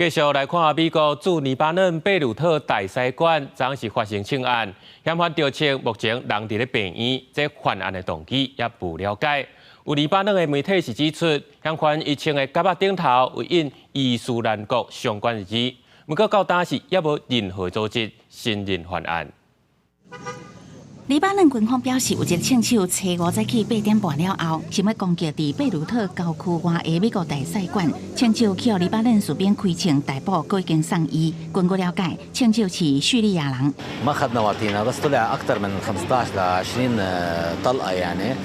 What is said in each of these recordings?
繼續來看美國駐黎巴嫩貝魯特大使館，昨昏是發生槍案，嫌犯著槍，目前人佇咧病院，這犯案的動機猶無了解。有黎巴嫩的媒體是指出，嫌犯伊穿的夾仔頂頭有印伊斯蘭國相關的字，毋過到今是猶無任何組織承認犯案。黎巴嫩軍方表示，有一個槍手初五早起8點半了後，想欲攻擊佇貝魯特郊區外的美國大使館。槍手去予黎巴嫩士兵開槍逮捕，閣已經送醫。根據了解，槍手是敘利亞人。 ما أخذنا وعطينا بس طلع أكثر من 15 ل 20 طلقة يعني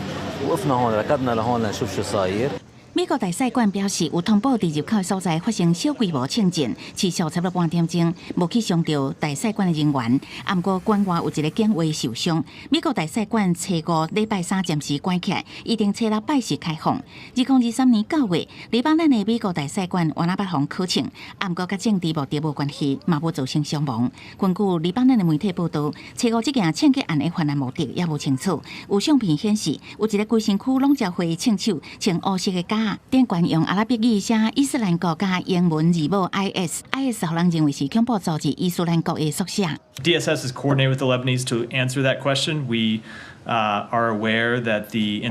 وقفنا هون ركضنا لهون لنشوف شو صاير. 美國大使館表示，有通報佇入口所在發生小規模槍戰，持續差不多半點鐘，無去傷著大使館的人員。毋過館外有一個警衛受傷。美國大使館初五禮拜三暫時關起來，預定初六拜四開放。2023年9月，黎巴嫩的美國大使館原來捌予人槍，毋過佮政治目的無關係，嘛無造成傷亡。根據黎巴嫩的媒體報道，初五這件槍擊案的犯案目的猶無清楚。有相片顯示，有一個規身軀攏焦灰的槍手穿烏色的夾仔，頂懸用阿拉伯語寫伊斯蘭國佮英文字母 IS，IS 予人認為是恐怖組織伊斯蘭國的縮寫。 DSS is coordinating with the Lebanese to answer that question. We are aware that the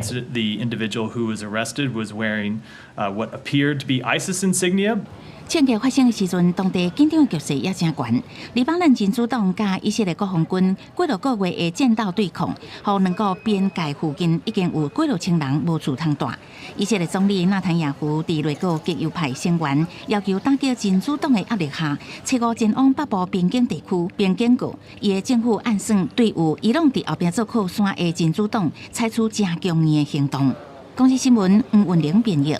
individual who was arrested was wearing what appeared to be ISIS insignia. 槍擊發生的時陣，當地緊張的局勢也誠懸。黎巴嫩真主黨佮以色列國防軍幾落個月的戰鬥對抗，予兩國邊界附近已經有幾落千人無厝通蹛。以色列總理納坦雅胡佇內閣極右派成員要求打擊真主黨的壓力下，初五前往北部邊境地區並警告，伊的政府按算對有伊朗佇後壁做靠山的真主黨採取誠強硬的行動。公視新聞黃雲玲編譯。